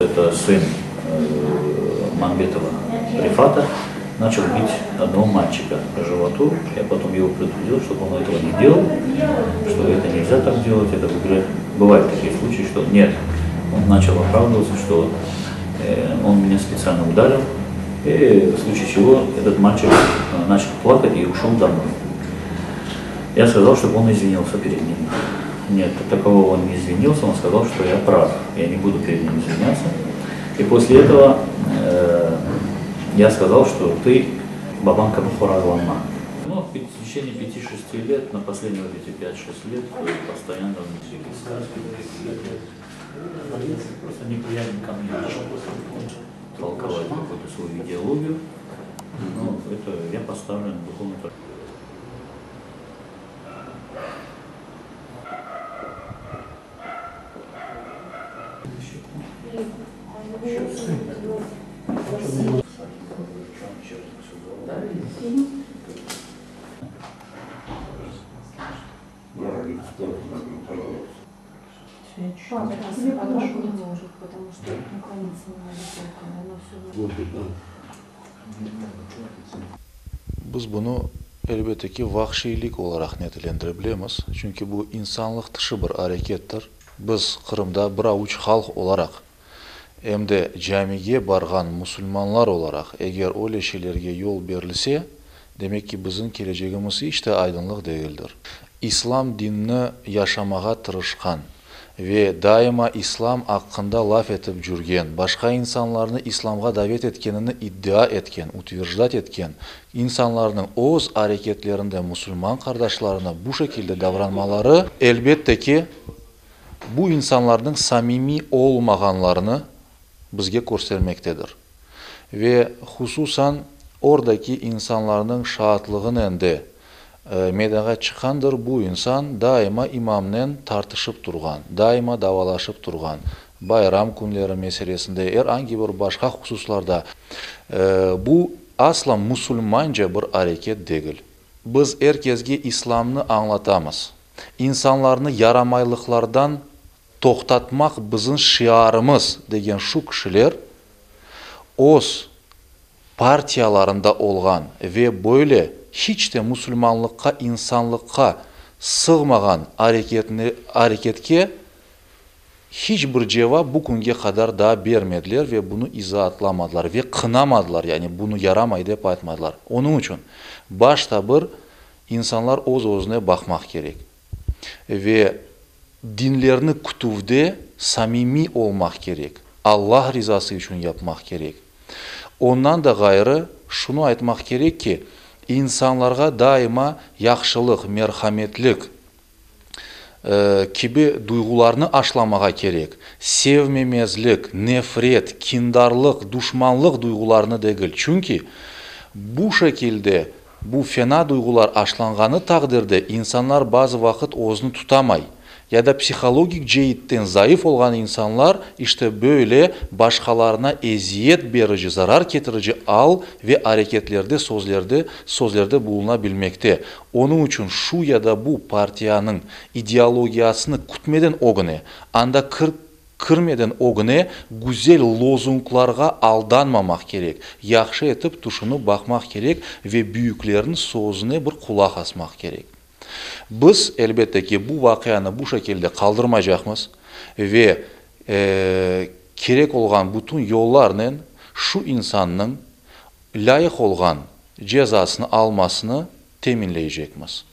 Это сын Мамбетова Рифата начал бить одного мальчика по животу. Я потом его предупредил, чтобы он этого не делал, что это нельзя так делать, это Бывают такие случаи, что нет. Он начал оправдываться, что он меня специально ударил, и в случае чего этот мальчик начал плакать и ушел домой. Я сказал, чтобы он извинился перед ним. Нет, такого он не извинился, он сказал, что я прав, я не буду перед ним извиняться. И после этого я сказал, что ты babañ kibi horazlanma. Ну, в течение 5-6 лет, на последние вот эти 5-6 лет, постоянно всякие сказки какие-то. Просто неприятно ко мне начал толковать какую-то свою идеологию. Но это я поставлен в духовный. Biz bunı, elbette ki, vahşiylik olaraq nitelendire bilemiz, çünki bu insanlıq tışı bir arekettir. Biz Qırımda bir avuç halq olaraq, em de camige barğan musulmanlar olaraq, eger öyle şeylerge yol berilse, demek ki, bizim kelecegimiz iç te aydınlıq degildir. İslam dinini yaşamağa tırışqan ve daima İslam aqqında laf etip cürgen, başqa insanlarnı İslamğa davet etkenini iddia etken, utverjdat etken, insanlarnıñ öz areketlerinde musulman qardaşlarına bu şekilde davranmaları, elbette ki, bu insanlarnıñ samimiy olmağanlarını bizge körstermektedir. Ve hususan ordaki insanlarnıñ şaatlığınen de meydanğa çıqqandır, bu insan daima imamnen tartışıp turğan, daima davalaşıp turğan, bayram künleri meselesinde, er angi bir başqa hususlarda. Bu asla musulmanca bir areket degil. Biz er kesge İslamnı añlatamız. İnsanlarnı yaramaylıqlardan toqtatmaq bizim şiarımız, degen şu kişiler öz partiyalarında olğan ve böyle hiç te musulmanlıqqa, insanlıqqa sığmağan areketke hiç bir cevap bu künge qadar daa bermediler ve bunı izaatlamadılar ve qınamadılar, yani bunı yaramay dep aytmadılar. Onıñ içün başta bir insanlar öz-özüne baqmaq kerek ve dinlerini kütüvde samimiy olmaq kerek, Allah rizası içün yapmaq kerek. Ondan da ğayrı, şunı aytmaq kerek ki, insanlarğa daima yahşılıq, merhametlik kibi duyğularnı aşlamağa kerek, sevmemezlik, nefret, kindarlıq, duşmanlıq duyğularını degil. Çünki bu şekilde bu fena duyğular aşlanğanı taqdirde insanlar bazı vaqıt özüni tutamay ya da psihologik ceetten zayıf olğan insanlar işte böyle başqalarına eziyet berici, zarar ketirici al ve areketlerde, sözlerde sözlerde buluna bilmekte. Onıñ içün şu ya da bu partiyanıñ ideologiyasını kütmeden ögüne, anda kirmeden ögüne güzel lozunglarğa aldanmamaq kerek, yahşı etip tüşünip baqmaq kerek ve büyüklerniñ sözüne bir qulaq asmaq kerek. Biz, elbette ki, bu vaqianı bu şekilde qaldırmaycaqmız ve kerek olğan bütün yollarnen şu insannıñ lâyıq olğan cezasını almasını teminleycekmiz.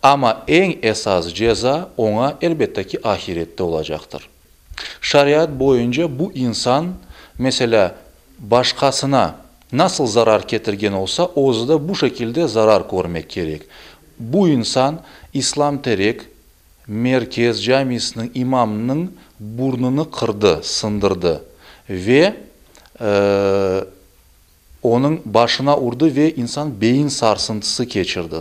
Amma eñ esas ceza oña, elbette ki, ahirette olacaqtır. Şariat boyunca bu insan, meselâ, başqasına nasıl zarar ketirgen olsa, özü de bu şekilde zarar körmek kerek. Bu insan İslam Terek merkez camisiniñ imamınıñ burnunı qırdı, sındırdı ve onıñ başına urdı ve insan beyin sarsıntısı keçirdi.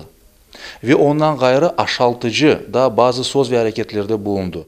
Ve ondan ğayrı aşaltıcı da bazı söz ve areketlerde bulundı.